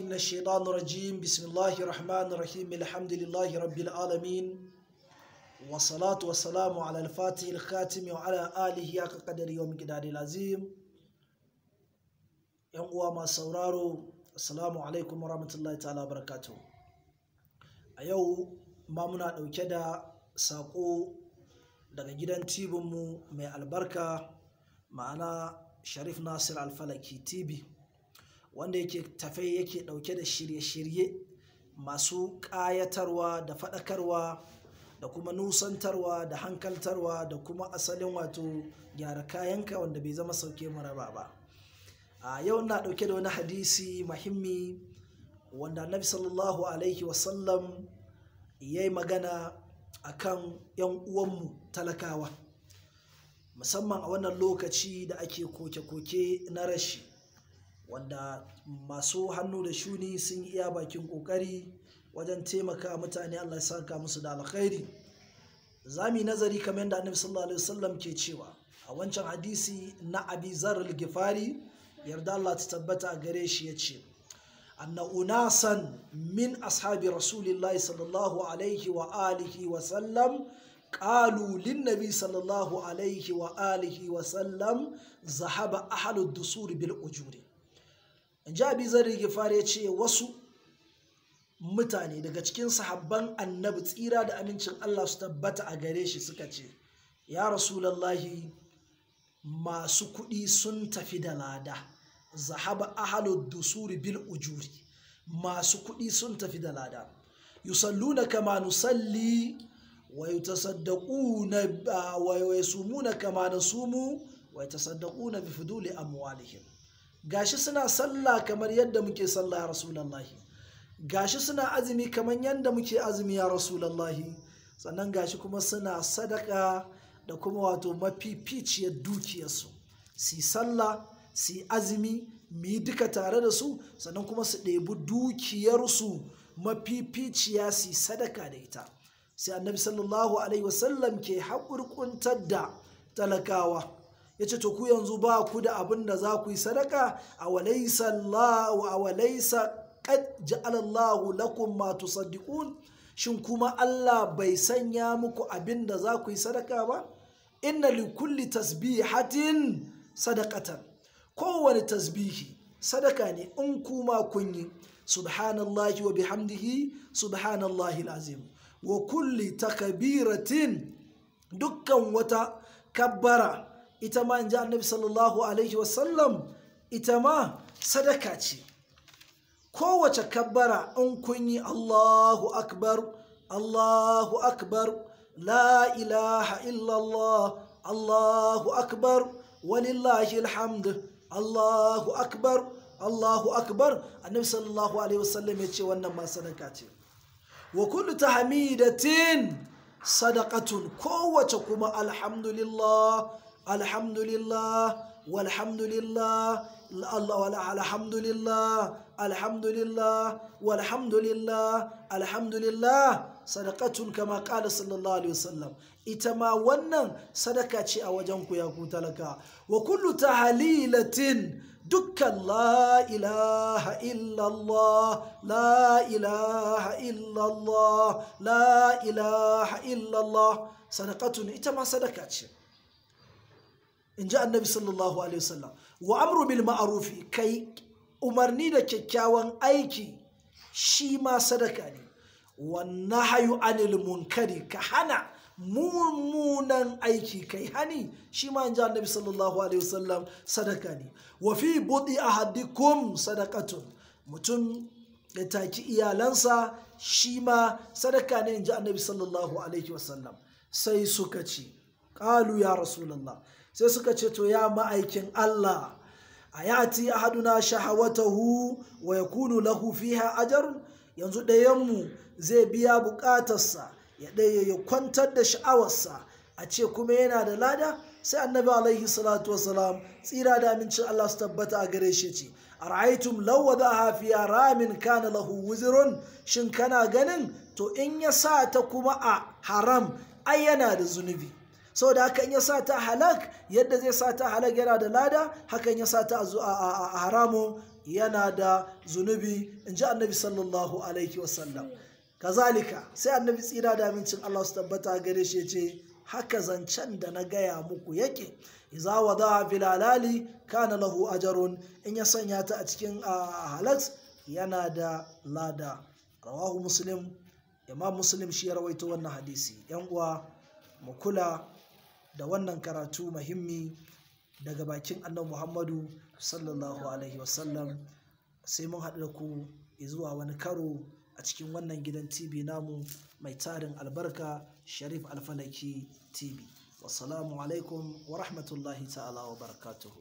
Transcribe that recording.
من الشيطان الرجيم. بسم الله الرحمن الرحيم. الحمد لله رب العالمين، والصلاة والسلام على الفاتح الخاتم وعلى آله حق قدر يوم قدر العظيم. ‘Yan uwa masu sauraro, assalamu alaikum warahmatullahi ta'ala barakatuh. A yau ma muna ɗauke da saƙo daga gidan tibinmu mai albarka, ma'ana Sharif Nasir Alfalaki TV, wanda yake tafe yake ɗauke da shirye-shirye masu ƙayatarwa da faɗakarwa da kuma nusantarwa da hankaltarwa da kuma asalin wato gyara kayanka wanda bai zama sauke maraba ba. A yau ina ɗauke da wani hadisi muhimmi wanda Annabi sallallahu alaihi wasallam ya yi magana a kan 'yan uwanmu talakawa, musamman a wannan lokaci da ake koke-koke na rashi, wanda masu hannu da shuni sun iya bakin ƙoƙari wajen taimaka mutane. Allah ya saka musu da alkhairi. Za mu yi nazari kamar yadda Annabi sallallahu alaihi wasallam ke cewa a wancan hadisi na Abi Zarr al-Ghifari, yarda Allah ta tabbata a gare shi, ya ce anna unasan min ashabi rasulillahi sallallahu alaihi wa alihi wa sallam qalu lin nabi sallallahu alaihi wa alihi wa sallam zahaba ahlud dusur bil ujuri. In ji Abi Zarr al-Ghifari, ya ce wasu mutane daga cikin sahabban Annabi, tsira da amincin Allah su tabbata a gare shi, suka ce, ya Rasulallahi, masu kuɗi sun tafi da lada. Zahaba ahalud dusuri bil ujuri, masu kuɗi sun tafi da lada. Yusalluna kama nusalli wa yutasaddaquna wa yasumuna kama nasumu wa yatasaddaquna bi fuduli amwalihim. Gashi suna sallah kamar yadda muke sallah, ya Rasulallahi. Gashi suna azumi kamar yadda muke azumi, ya Rasulallahi. Sannan gashi kuma suna sadaka da kuma wato mafificiyar dukiyarsu. Su sallah, su azumi, mu yi duka tare da su, sannan kuma su ɗebi dukiyarsu mafificiya su sadaka da ita. Sai Annabi sallallahu alaihi wasallam ke haƙurƙuntar da talakawa, ya ce, to ku yanzu ba ku da abin da za ku yi sadaka? A walaisa qad ja'ala Allahu lakum ma tusaddiqun? Shin kuma Allah bai sanya muku abin da za ku yi sadaka ba? Inna li kulli tasbihatin sadaqatan. Kowane tasbihi sadaka ne in kuma kun yi subhanallahi wa bihamdihi subhanallahi alazim. Wa kulli takbiratin, dukkan wata kabbara, ita ma, in ji Annabi sallallahu alaihi wasallam, ita ma sadaka ce. Kowace kabbara in kun yi, Allahu akbar, Allahu akbar, la ilaha illallah, Allahu akbar, walillahi alhamd, Allahu akbar, Allahu akbar, Annabi sallallahu alaihi wasallam ya ce wannan ma sadaka ce. Wa kullu tahmidatin sadaqatun, kowace kuma alhamdulillah, alhamdulillah, walhamdulillah, alhamdulillah, alhamdulillah, walhamdulillah, alhamdulillah, sadaqatun, kama qala sallallahu alaihi wasallam, ita ma wannan sadaka ce a wajen ku, ya ku talaka. Wa kullu tahlilatin, dukkan la ilaha illallah, la ilaha illallah, la ilaha illallah, sadaqatun, ita ma sadaka ce, in ji Annabi sallallahu alaihi wasallam. Wa amru bil ma'rufi, kai umarni da kyakkyawan aiki, shi ma sadaka ne. Wa nahyu anil munkari, ka hana mummunan aiki, kai hani, shi ma, in ji Annabi sallallahu alaihi wasallam, sadaka ne. Wa fi budi ahadikum sadaqatun, mutum ya taki iyalansa, shi ma sadaka ne, in ji Annabi sallallahu alaihi wasallam. Sai suka ce, qalu ya Rasulullah, sai suka ce, to ya ma'aikin Allah, ayati ahaduna shahawatahu wa yakunu lahu fiha ajrun? Yanzu ɗayanmu zai biya buƙatarsa, ya ɗaya ya kwantar da sha'awarsa, a ce kuma yana da lada? Sai Annabi alaihi salatu wasalam, tsira da amincin Allah su tabbata a gare shi, ce, ara'aytum law wada'aha fi haramin kana lahu wuzrun? Shin kana ganin to in ya sa ta kuma a haram, ai yana da zunubi? Saboda haka in ya sa ta halak, yadda zai sa ta halak yana da lada, hakan ya sa ta a haramu yana da zunubi, in ji Annabi sallallahu alaihi wasallam. Kazalika sai Annabi tsira da amincin Allah su tabbata gare shi ce haka zancen da na gaya muku yake. Iza wada fil halali kana lahu ajrun, in ya sanya ta a cikin halat yana da lada. Rawahu Muslim, Imam Muslim shi ya rawaito wannan hadisi. Yan uwa, mu kula da wannan karatu muhimmi daga bakin Annabi Muhammadu sallallahu alaihi wasallam. Sai mun haɗu da ku zuwa wani karo a cikin wannan gidan TV namu mai tarin albarka, Sharif Alfalaki TV. Wassalamu alaikum wa rahmatullahi ta'ala wa barakatuhu.